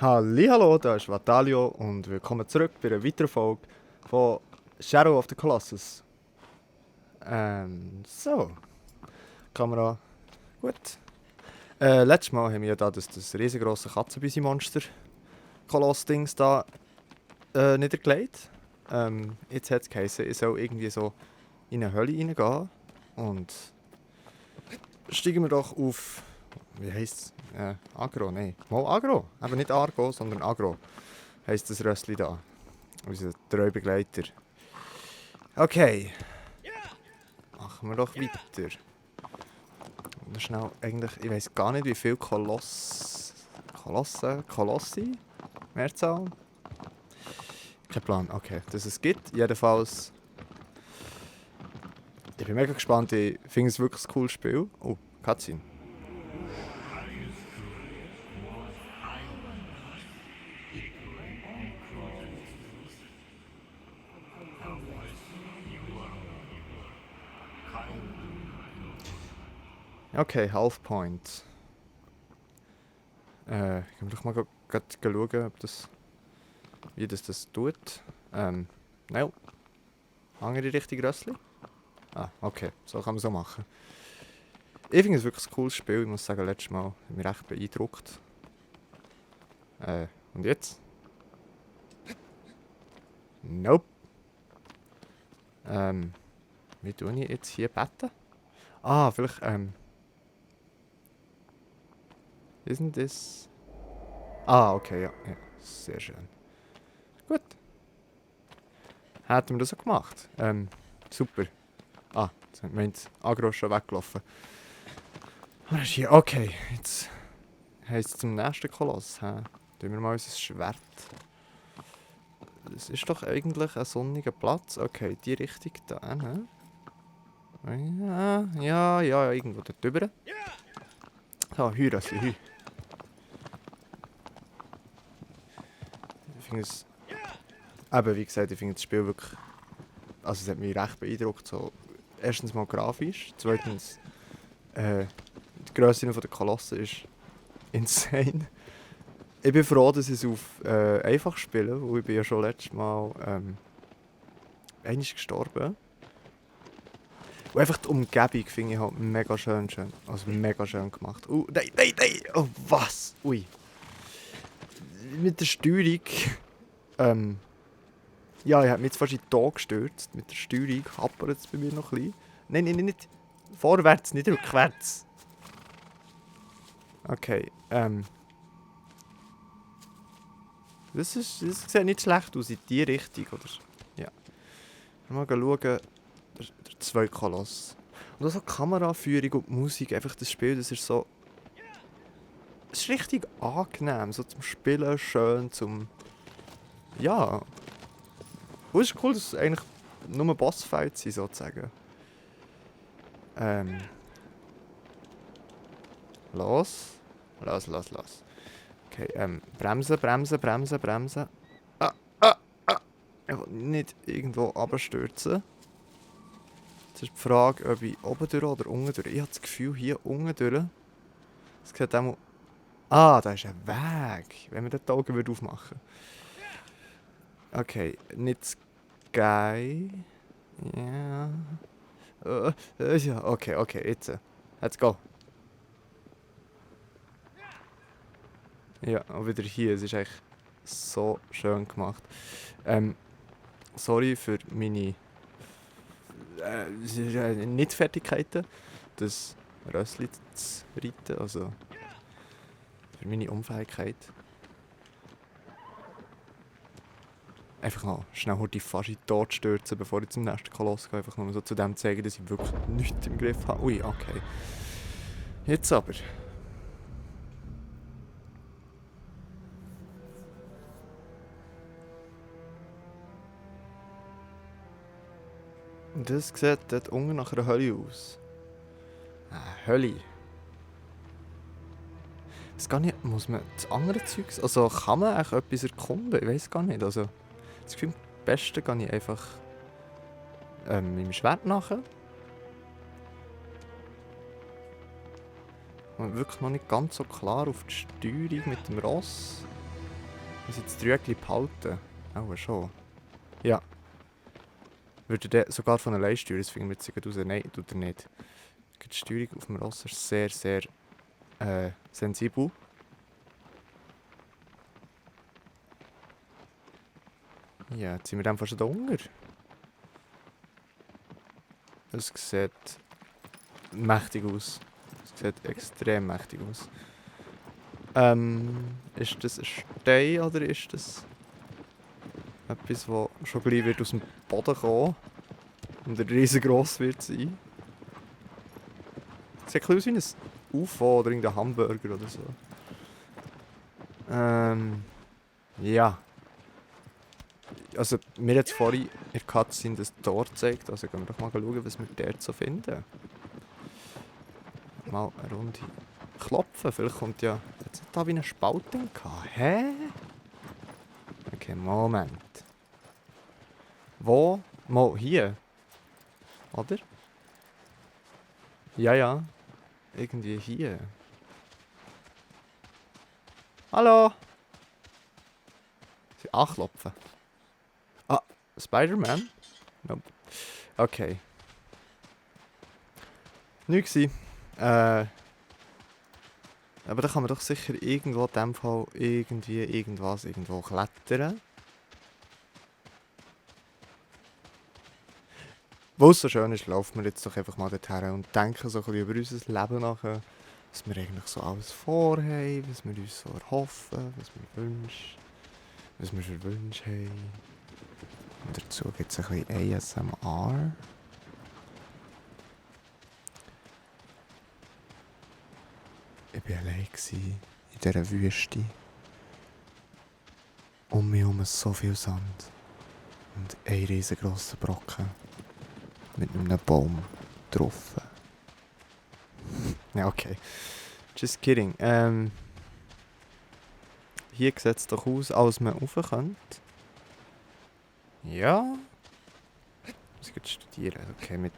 Hallihallo, da ist Vatalio und willkommen zurück bei einer weiteren Folge von Shadow of the Colossus. So, Kamera, gut. Letztes Mal haben wir ja da das riesengroße Katzenbüsi-Monster-Koloss-Dings da niedergelegt. Jetzt hat es geheißen, ich soll irgendwie so in eine Hölle reingehen und steigen wir doch auf, wie heisst es? Agro, nein, mal Agro, aber nicht Argo, sondern Agro heisst das Rössli da. Unser treuer Begleiter. Okay, machen wir doch weiter. Noch schnell, eigentlich, ich weiß gar nicht, wie viel Kolossi? Mehrzahl? Kein Plan, okay, dass es gibt. Jedenfalls, ich bin mega gespannt, ich finde es wirklich ein cooles Spiel. Oh, Cutscene. Okay, Half Point. Ich kann doch mal schauen, ob das, wie das tut. Nein, andere Richtung Rössli. Ah, okay, so kann man so machen. Ich finde es wirklich ein cooles Spiel, ich muss sagen, letztes Mal hat mich recht beeindruckt. Und jetzt? Nope. Wie tue ich jetzt hier beten? Ah, vielleicht, isn't this... Ah, okay, ja, ja, sehr schön. Gut. Hätten wir das so gemacht. Super. Ah, jetzt hat mein Agro schon weggelaufen. Aber ist hier, okay, jetzt heisst es zum nächsten Koloss. Tun wir mal unser Schwert. Das ist doch eigentlich ein sonniger Platz. Okay, die Richtung da hinten. Ja, irgendwo dort drüber. So, Rössli, Hü. Ich finde es... Eben, wie gesagt, ich finde das Spiel wirklich... Also es hat mich recht beeindruckt. So, erstens mal grafisch. Zweitens... die Grösse der Kolosse ist insane. Ich bin froh, dass ich es auf einfach spiele, weil ich bin ja schon letztes Mal einmal gestorben. Und einfach die Umgebung finde ich halt mega schön. Also mega schön gemacht. Nein! Oh, was? Ui. Mit der Steuerung... ja, ich habe mich jetzt fast in den Tod gestürzt. Mit der Steuerung happert es bei mir noch ein bisschen. Nein, nicht. Vorwärts, nicht rückwärts. Okay, das sieht nicht schlecht aus in die Richtung, oder? Ja. Mal schauen, der zwei Koloss. Und auch so die Kameraführung und die Musik, einfach das Spiel, das ist so... Es ist richtig angenehm, so zum Spielen, schön, zum... Ja. Und es ist cool, dass es eigentlich nur Bossfights sind, sozusagen. Los. Okay, bremsen. Ich will nicht irgendwo abstürzen. Jetzt ist die Frage, ob ich oben durch oder unten durch. Ich habe das Gefühl, hier unten durch. Es sieht auch... Ah, da ist ein Weg. Wenn wir den die Augen aufmachen würden. Okay, nicht Sky. Ja. Ja, okay, jetzt. Let's go. Ja, und wieder hier. Es ist echt so schön gemacht. Sorry für meine Nicht-Fertigkeiten, das Rössli zu reiten, also für meine Unfähigkeit. Einfach noch schnell die fast in den Tod stürzen, bevor ich zum nächsten Koloss gehe. Einfach nur so zu dem zeigen, dass ich wirklich nichts im Griff habe. Ui, okay. Jetzt aber. Das sieht dort unten nach einer Hölle aus. Hölle. Das gar nicht, muss man das andere Zeugs... Also kann man eigentlich etwas erkunden? Ich weiß gar nicht. Also, das Gefühl, am besten gehe ich einfach meinem Schwert nachher. Und wirklich noch nicht ganz so klar auf die Steuerung mit dem Ross. Muss ich das Trügel behalten? Auch schon. Ja. Würde der sogar von allein steuern? Das finden wir jetzt gerade raus. Nein, tut er nicht. Die Steuerung auf dem Ross ist sehr, sehr sensibel. Ja, jetzt sind wir einfach schon da unten. Es sieht mächtig aus. Es sieht extrem mächtig aus. Ist das ein Stein oder ist das etwas, das schon gleich wird aus dem Boden kommen und riesengroß wird sein? Sieht ein bisschen aus wie ein UFO oder irgendein Hamburger oder so. Ja. Also, mir hat vorhin in der Cutscene das Tor gezeigt, also gehen wir doch mal schauen, was wir dort so finden. Mal eine Runde klopfen, vielleicht kommt ja... Jetzt hat da wie eine Spaltung gehabt. Hä? Okay, Moment. Wo? Mal hier. Oder? Ja, ja. Irgendwie hier. Hallo? Sie anklopfen. Ah, Spider-Man? Nope. Okay. Nichts gewesen. Aber da kann man doch sicher irgendwo in dem Fall irgendwo klettern. Wo es so schön ist, laufen wir jetzt doch einfach mal dorthin und denken so ein bisschen über unser Leben nach. Was wir eigentlich so alles vorhaben, was wir uns so erhoffen, was wir wünschen, was wir für Wünsche haben. Und dazu gibt es ein bisschen ASMR. Ich war allein in dieser Wüste. Um mich herum so viel Sand. Und ein riesengroßer Brocken. Mit einem Baum drauf. Ja, okay. Just kidding. Hier sieht es doch aus, als man rauf könnte. Ja. Ich muss studieren. Okay, mit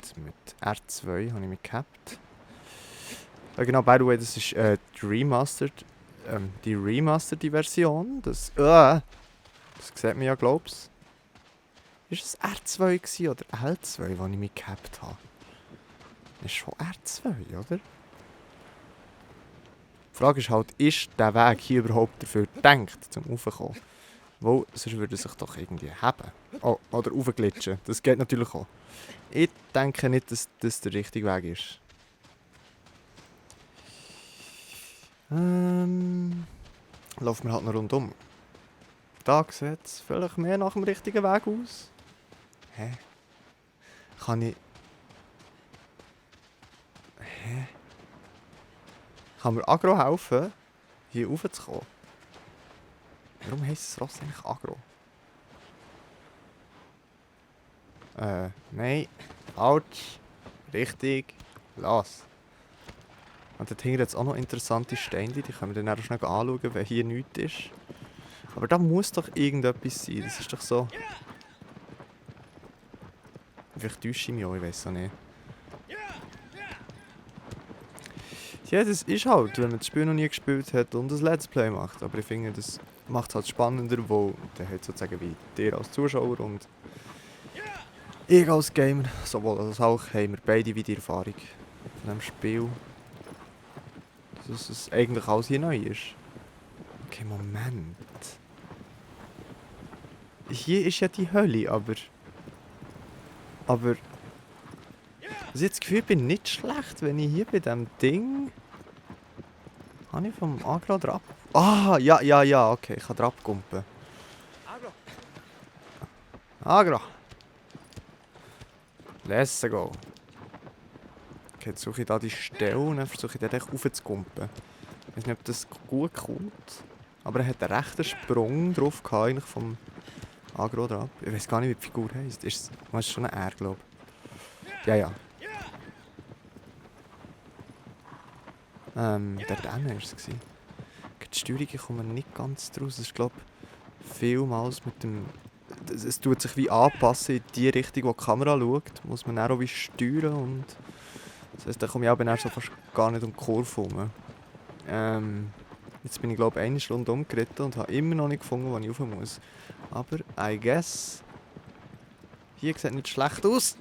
R2 habe ich mich gehabt. Genau, by the way, das ist die remasterte Version. Das sieht man ja, glaub's. Ist es R2 gewesen oder L2, wo ich mich gehabt habe? Das ist schon R2, oder? Die Frage ist halt, ist der Weg hier überhaupt dafür gedacht, zum Raufkommen? Weil, sonst würde er sich doch irgendwie haben. Oh, oder raufglitschen. Das geht natürlich auch. Ich denke nicht, dass das der richtige Weg ist. Laufen wir halt noch rundum. Da sieht es vielleicht mehr nach dem richtigen Weg aus. Hä? Kann ich... Hä? Kann mir Agro helfen, hier raufzukommen? Warum heisst das Ross eigentlich Agro? Nein. Falsch. Richtig. Los. Und dort hinten jetzt auch noch interessante Steine, die können wir dann auch schnell anschauen, wenn hier nichts ist. Aber da muss doch irgendetwas sein, das ist doch so... Vielleicht täusche ich mich auch, ich weiß auch nicht. Ja, das ist halt, wenn man das Spiel noch nie gespielt hat und ein Let's Play macht. Aber ich finde, das macht es halt spannender, weil der hat sozusagen wie dir als Zuschauer und ich als Gamer, sowohl als auch, haben wir beide wie die Erfahrung von diesem Spiel. Dass es eigentlich alles hier neu ist. Okay, Moment. Hier ist ja die Hölle, aber... Also ich habe das Gefühl, ich bin nicht schlecht, wenn ich hier bei diesem Ding... Habe ich vom Agro drauf... Ah, ja, okay, ich kann drauf kumpen. Agro. Let's go. Okay, jetzt suche ich da die Stelle und dann versuche ich dort echt raufzukumpen. Ich weiß nicht, ob das gut kommt. Aber er hat einen rechten Sprung drauf gehabt, eigentlich vom Agro drauf. Ich weiß gar nicht, wie die Figur heisst. Ist es schon ein R, glaube ich. Ja. Dort war es. Die Steuerung kommt nicht ganz draus. Das ist, glaube ich, vielmals mit dem... Es tut sich wie anpassen in die Richtung, wo die Kamera schaut. Muss man dann auch wie steuern und... Das heisst, da komme ich auch so fast gar nicht um die Kurve herum. Jetzt bin ich glaube ich eine Stunde umgeritten und habe immer noch nicht gefunden, wo ich rauf muss. Aber, I guess... Hier sieht nicht schlecht aus.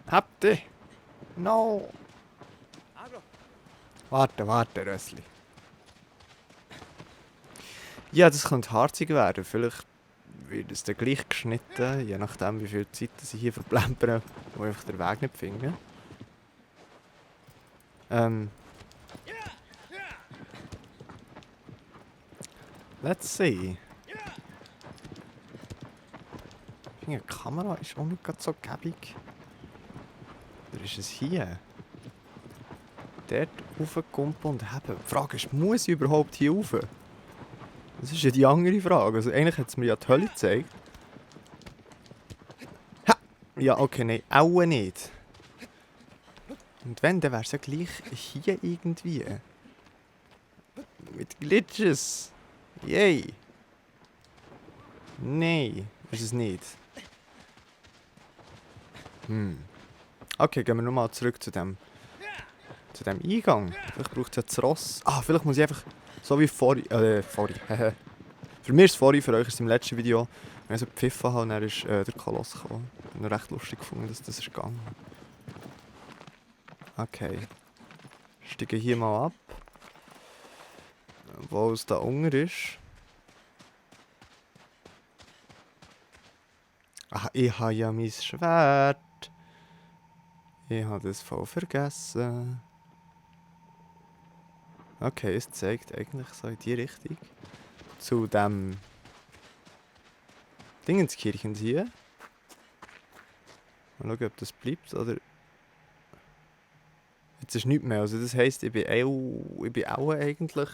Habt ihr? No! Warte, Rössli. Ja, das könnte harzig werden. Vielleicht wird es dann gleich geschnitten, je nachdem wie viel Zeit ich hier verplempere, wo ich einfach den Weg nicht finde. Let's see. Ich finde, die Kamera ist auch nicht gerade so gäbig. Oder ist es hier? Dort raufkumpen und haben. Die Frage ist, muss ich überhaupt hier rauf? Das ist ja die andere Frage. Also eigentlich hat es mir ja die Hölle gezeigt. Ha! Ja, okay, nein, auch nicht. Und wenn, dann wäre es ja gleich hier irgendwie. Mit Glitches. Yay. Nein, ist es nicht. Okay, gehen wir nochmal zurück zu dem Eingang. Vielleicht braucht es ja das Ross. Ah, vielleicht muss ich einfach... So wie vorhin... Für mich ist es vorhin, für euch ist es im letzten Video. Wenn ich so gepfiffen habe, dann ist der Koloss gekommen. Ich habe recht lustig gefunden, dass das ist gegangen. Okay. Steigen hier mal ab. Wo es da unten ist. Ach, ich habe ja mein Schwert. Ich habe das voll vergessen. Okay, es zeigt eigentlich so in die Richtung. Zu dem Dingenskirchen hier. Mal schauen, ob das bleibt oder... Jetzt ist nichts mehr. Also das heisst, ich bin auch eigentlich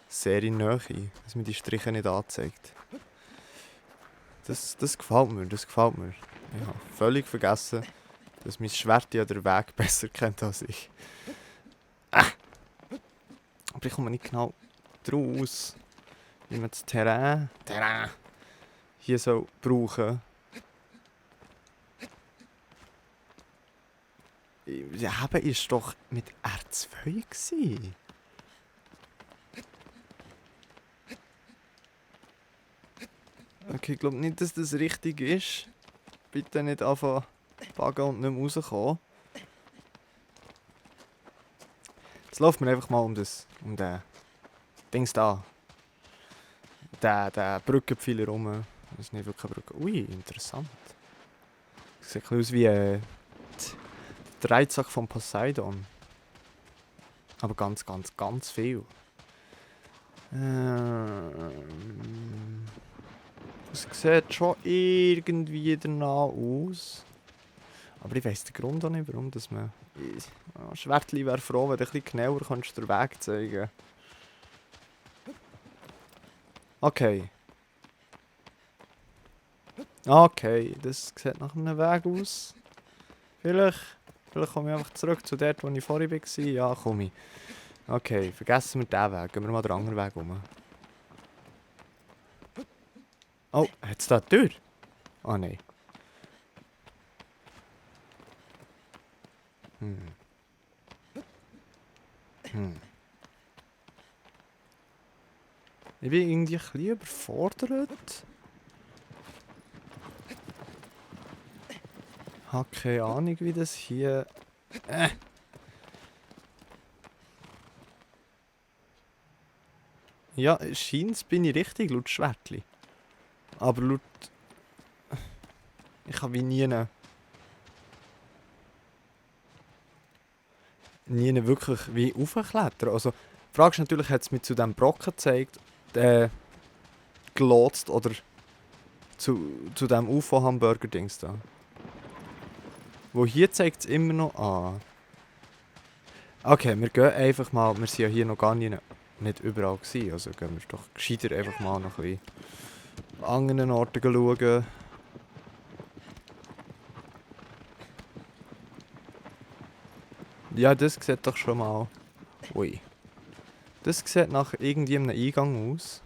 sehr in Nähe, dass mir die Striche nicht anzeigt. Das gefällt mir, das gefällt mir. Ich habe völlig vergessen, dass mein Schwert ja den Weg besser kennt als ich. Aber ich komme nicht genau draus, wie man das Terrain hier so brauchen. Ja, eben ist doch mit R2 gewesen. Okay, ich glaube nicht, dass das richtig ist. Bitte nicht anfangen baggen und nicht mehr rauskommen. Jetzt läuft man einfach mal um den Dings da. Den Brückenpfeiler rum. Das ist nicht wirklich eine Brücke. Ui, interessant. Das sieht ein bisschen aus wie der Dreizack von Poseidon. Aber ganz, ganz, ganz viel. Es sieht schon irgendwie danach aus. Aber ich weiss den Grund auch nicht, warum dass man... Schwertli wäre froh, wenn du ein bisschen genauer kannst den Weg zeigen. Okay. Okay, das sieht nach einem Weg aus. Vielleicht komme ich einfach zurück zu dort, wo ich vorhin war. Ja, komme ich. Okay, vergessen wir den Weg. Gehen wir mal den anderen Weg um. Oh, hat es da eine Tür? Oh nein. Ich bin irgendwie ein bisschen überfordert. Ich habe keine Ahnung, wie das hier... Ja, scheint bin ich richtig, laut Schwertli. Aber laut... Ich habe wie nie wirklich wie aufklettern. Also, die Frage ist natürlich, hat es mich zu diesem Brocken gezeigt, gelotst oder zu diesem UFO-Hamburger-Dings da. Wo hier zeigt es immer noch an. Okay, wir gehen einfach mal, wir sind ja hier noch gar nicht überall gewesen, also gehen wir doch gescheiter einfach mal noch ein bisschen an anderen Orten schauen. Ja, das sieht doch schon mal... Ui. Das sieht nach irgendeinem Eingang aus.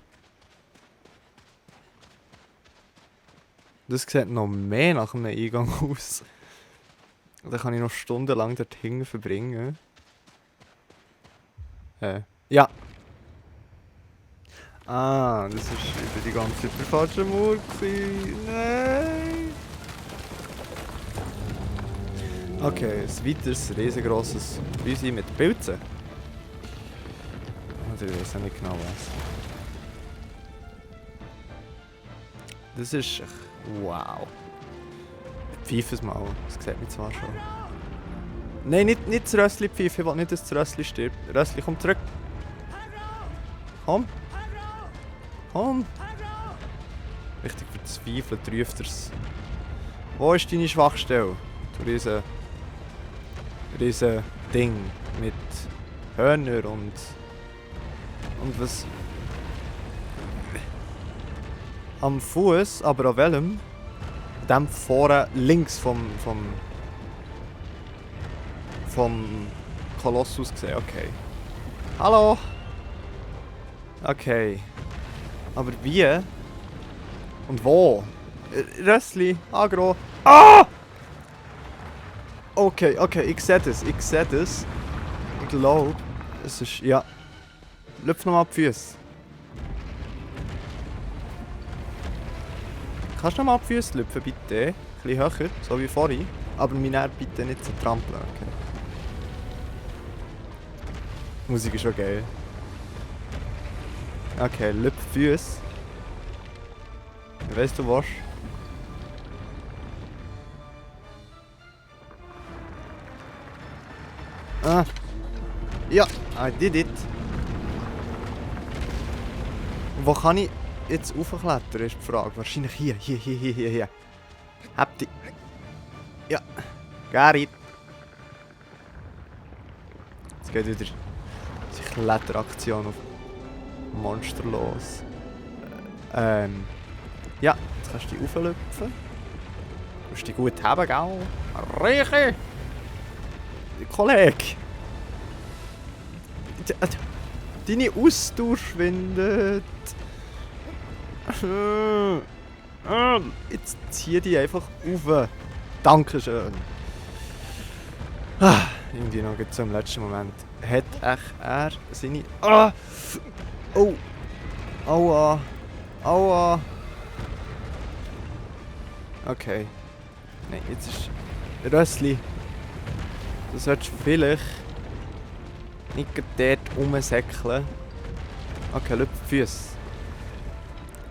Das sieht noch mehr nach einem Eingang aus. Da kann ich noch stundenlang dort hinten verbringen. Ja. Ah, das war über die ganze Zeit der falsche Mauer gewesen. Nein! Okay, ein weiteres riesengroßes Häuschen mit Pilzen. Oder ich weiß auch nicht genau was. Das ist... Wow. Pfeife es mal, das sieht mich zwar schon. Nein, nicht das Rössli pfeife, ich will nicht, dass das Rössli stirbt. Rössli, komm zurück. Komm. Komm. Richtig verzweifelt ruft er's. Wo ist deine Schwachstelle? Du riesen Ding mit Hörnern und was... Am Fuß, aber an welchem? Dem vorne links vom Kolossus gesehen, okay. Hallo! Okay. Aber wie? Und wo? Rössli, Agro. Ah! Okay, ich sehe das, Ich glaube, es ist... Ja. Lüpf nochmal die Füße. Kannst du nochmal auf die Füße lüpfen, bitte? Ein bisschen höher, so wie vorhin. Aber mich dann bitte nicht so trampeln. Okay. Die Musik ist schon geil. Okay, lüpf die Füße. Weißt du was? Ah. Ja, I did it. Wo kann ich jetzt raufklettern, ist die Frage. Wahrscheinlich hier. Habt ihr... Ja, got it. Jetzt geht wieder die Kletteraktion auf Monster los. Ja, jetzt kannst du dich rauflüpfen. Du musst dich gut haben, gell? Reiche! Kollege! Deine Ausdauer schwindet. Jetzt zieh dich einfach rauf. Dankeschön. Irgendwie noch so im letzten Moment. Hat echt er seine... Ah! Oh! Aua! Aua! Okay. Nein, jetzt ist... Rössli. Du solltest vielleicht... nicht dort rumsäckeln. Okay, lüpf die Füße.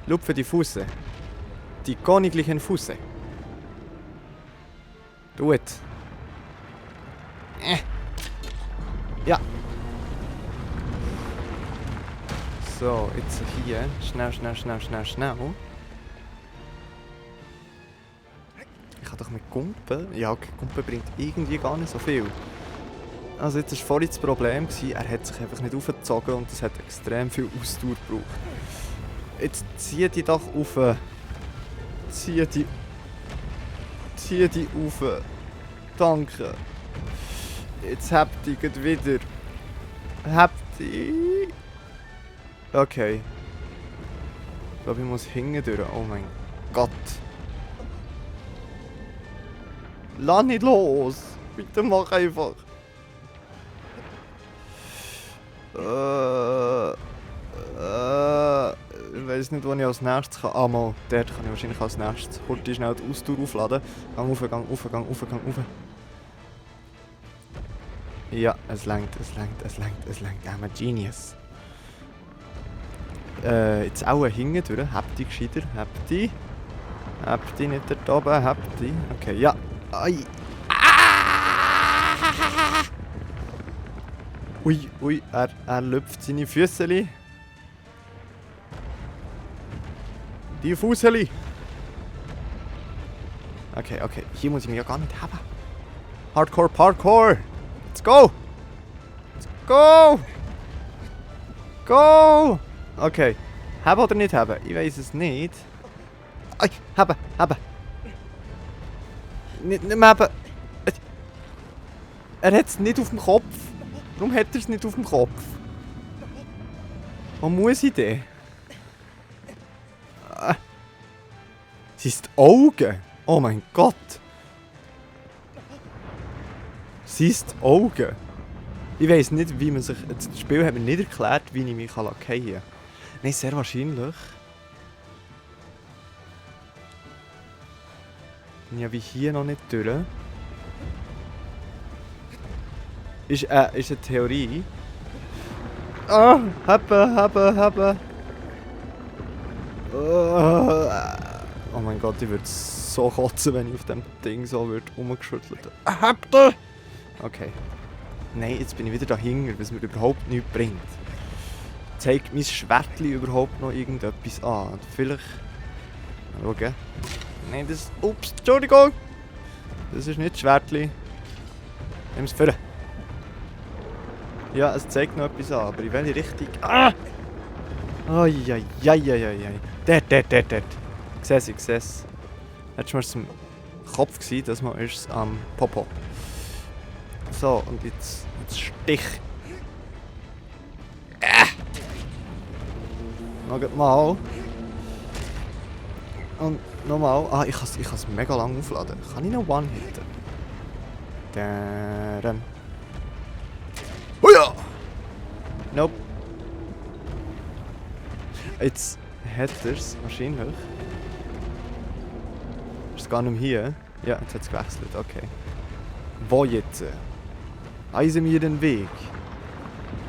Lupfe die Füße. Die königlichen Füße. Do it. Ja. So, jetzt hier. Schnell. Ich kann doch mit Gumpen. Ja, okay, Gumpen bringt irgendwie gar nicht so viel. Also jetzt war vorhin das Problem, er hat sich einfach nicht aufgezogen und es hat extrem viel Ausdauer gebraucht. Jetzt zieh die doch rauf. Zieh die rauf. Danke. Jetzt habt ihr wieder. Habt ihr. Okay. Ich glaube, ich muss hinten durch. Oh mein Gott. Lass nicht los. Bitte mach einfach. Ich weiß nicht, wo ich als nächstes kann. Ah, mal, dort kann ich wahrscheinlich als nächstes. Heute schnell die Ausdauer aufladen. Gang rauf. Ja, es langt. I'm a genius. Jetzt auch hinten durch. Habt ihr gescheiter? Habt ihr nicht dort oben? Habt ihr? Okay, ja. Ai. Ui, er lüpft seine Füßeli. Die Fußeli. Okay, hier muss ich mich ja gar nicht haben. Hardcore Parkour. Let's go. Go. Okay. Haben oder nicht haben? Ich weiß es nicht. Ai, haben. Nicht mehr haben. Er hat es nicht auf dem Kopf. Warum hat er es nicht auf dem Kopf? Wo muss ich denn? Sind Augen? Oh mein Gott! Sind Augen? Ich weiss nicht, wie man sich... Das Spiel hat mir nicht erklärt, wie ich mich fallen kann. Nein, Nein, sehr wahrscheinlich. Bin ja wie hier noch nicht durch. Ist eine Theorie. Ah, haben. Oh mein Gott, ich würde so kotzen, wenn ich auf dem Ding so rumgeschüttelt würde. Habt. Okay. Nein, jetzt bin ich wieder dahinter, was mir überhaupt nichts bringt. Zeigt mein Schwertli überhaupt noch irgendetwas an? Vielleicht... Mal schauen. Nein, das... Ups, Entschuldigung! Das ist nicht das Schwertli. Nimm es vor. Ja, es zeigt noch etwas an, aber in welche Richtung... Ah! Eieieiei. Dort. Ich sehe es. Letztes Mal war es am Kopf, das Mal ist es am Popo. So, und jetzt Stich. Nochmal. Und nochmal. Ah, ich kann es mega lang aufladen. Kann ich noch One-Hitten? Dann. Oh ja! Nope. Jetzt hat er es wahrscheinlich. Ist es gar nicht mehr hier? Ja, jetzt hat es gewechselt. Okay. Wo jetzt? Weisen wir den Weg.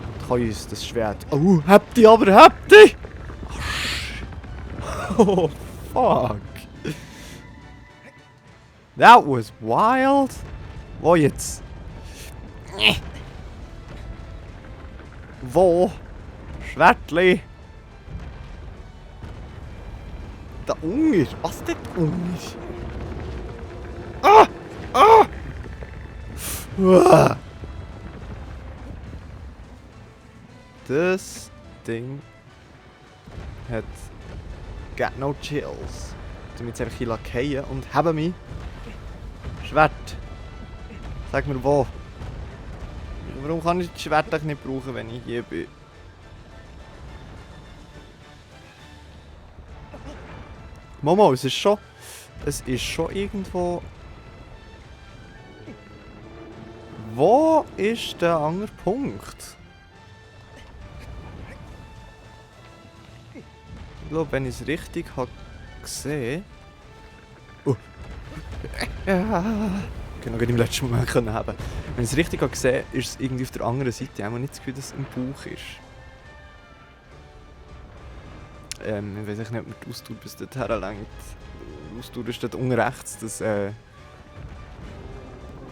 Und kann uns das Schwert... Oh, habt ihr aber, habt ihr! Oh, fuck. That was wild. Wo jetzt? Wo? Schwertli? Da unten. Was dort unten ist? Ah! Ah! Uah. Das Ding hat got no chills. Ich jetzt einfach hier lackieren und haben mich. Schwert. Sag mir wo. Warum kann ich das Schwert nicht brauchen, wenn ich hier bin? Momo, es ist schon irgendwo... Wo ist der andere Punkt? Ich glaube, wenn ich es richtig habe gesehen... Ja. Genau, gerade im letzten Moment können haben. Wenn ich es richtig habe gesehen, ist es irgendwie auf der anderen Seite. Ich habe nicht das Gefühl, dass es im Bauch ist. Ich weiß nicht, ob man die Ausdauer bis dorthin lenkt. Die Ausdauer ist dort unten rechts. Das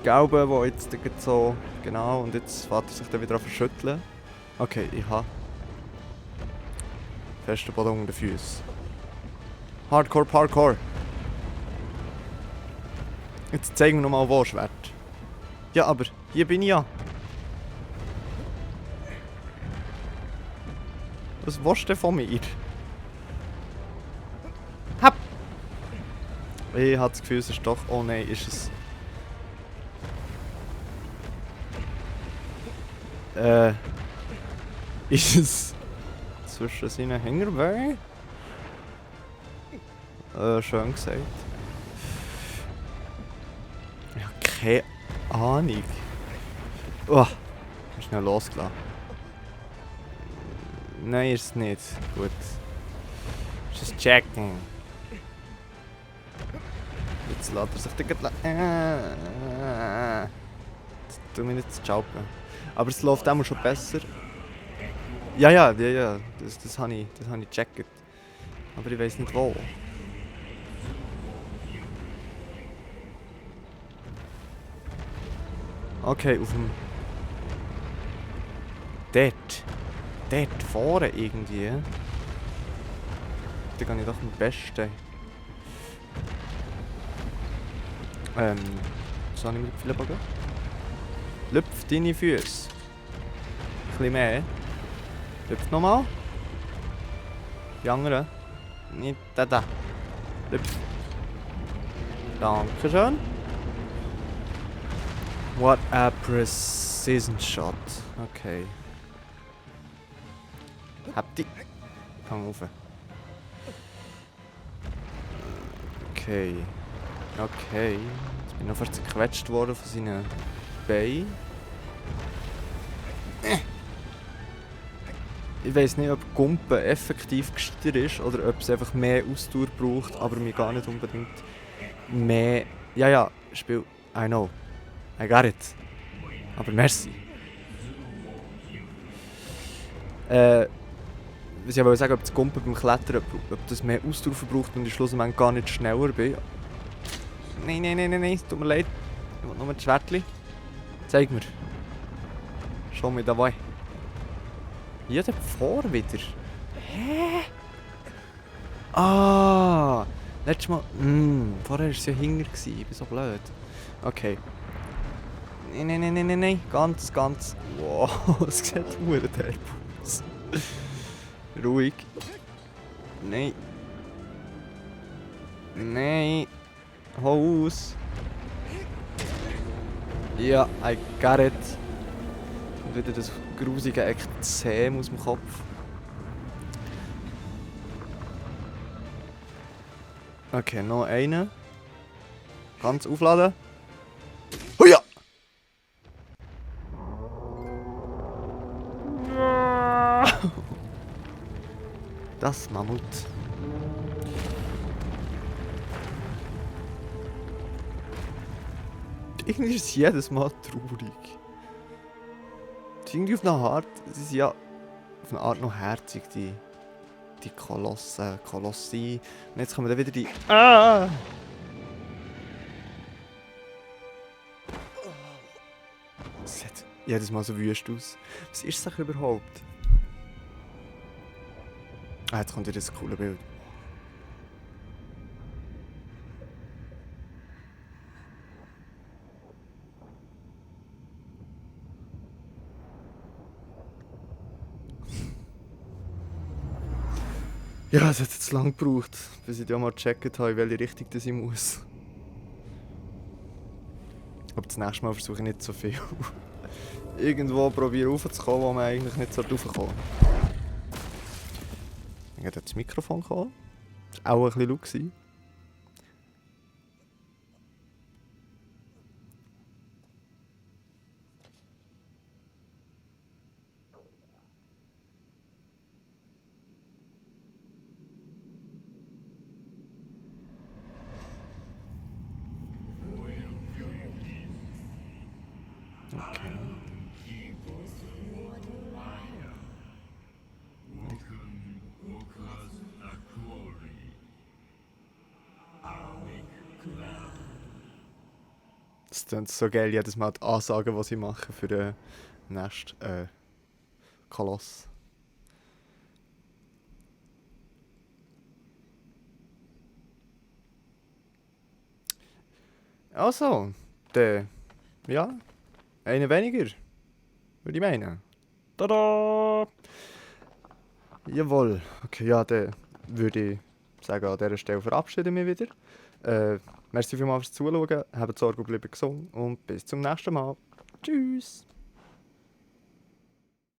Gelbe, wo jetzt so... Genau, und jetzt fährt er sich dann wieder an verschütteln. Okay, ich habe... festen Boden unter den Füßen. Hardcore Parkour. Jetzt zeigen wir nochmal, wo Schwert. Ja, aber hier bin ich ja. Was willst du denn von mir? Hab! Ich habe das Gefühl, es ist doch... Oh nein, ist es... Ist es... zwischen seinen Hängerbeinen? Schön gesagt. Ich habe keine Ahnung. Oh, schnell losgelassen. Nein, ist es nicht. Gut. Just checking. Jetzt lässt er sich Jetzt tu mich nicht zu schalten. Aber es läuft auch schon besser. Ja. Das habe ich gecheckt. Aber ich weiß nicht wo. Okay, auf dem... Dort vorne irgendwie. Da kann ich doch am besten. So habe ich mit dem Pfeilbogen. Lüpf deine Füße. Ein bisschen mehr. Lüpf nochmal. Die anderen. Nicht da. Lüpf. Dankeschön. What a precision shot. Okay. Habt ihr... Fang auf. Okay. Jetzt bin ich noch fast zerquetscht worden von seinen Beinen. Ich weiss nicht, ob Gumpen effektiv gescheiter ist oder ob es einfach mehr Ausdauer braucht, aber mir gar nicht unbedingt mehr... Ja, ja, Spiel... I know. I got it. Aber merci. Was ich wollte sagen, ob das Gumpen beim Klettern, ob das mehr Ausdauer verbraucht und ich schlussendlich gar nicht schneller bin. Nein, nein, nein, nein, nein, tut mir leid. Ich will nur das Schwertchen. Zeig mir. Schau mir dabei. Hier da vor wieder. Hä? Ah! Letztes Mal... vorher war es ja hinger. Ich bin so blöd. Okay. Nein, nein, nein, nein, nein, nein. Ganz, ganz... Wow, es sieht verdammt derb aus. Ruhig. Nein. Nein. Hau aus. Ja, I got it. Und wieder das grusige Ekzem aus dem Kopf. Okay, noch einen. Ganz aufladen. Huja! Das Mammut. Irgendwie ist es jedes Mal traurig. Irgendwie auf eine Art, sie sind ja auf eine Art noch herzig, die Kolossi. Und jetzt kommen dann wieder die... Ah! Das sieht jedes Mal so wüst aus. Was ist das überhaupt? Ah, jetzt kommt wieder das coole Bild. Ja, es hat jetzt lang gebraucht, bis ich ja mal gecheckt habe, in welche Richtung das ich muss. Aber das nächste Mal versuche ich nicht so viel. Irgendwo probiere raufzukommen, wo man eigentlich nicht raufkommen sollte. Dann hat das Mikrofon gekommen. Das war auch ein bisschen laut gewesen. Okay. Das klingt so geil, jedes Mal die Ansagen, die sie machen für den nächsten Koloss. Also, der... Ja, einen weniger, würde ich meinen. Tada! Jawohl. Okay, ja, dann würde ich sagen, an dieser Stelle verabschiede ich mich wieder. Merci vielmals fürs Zuschauen, habt Sorge und bleibt gesund und bis zum nächsten Mal. Tschüss!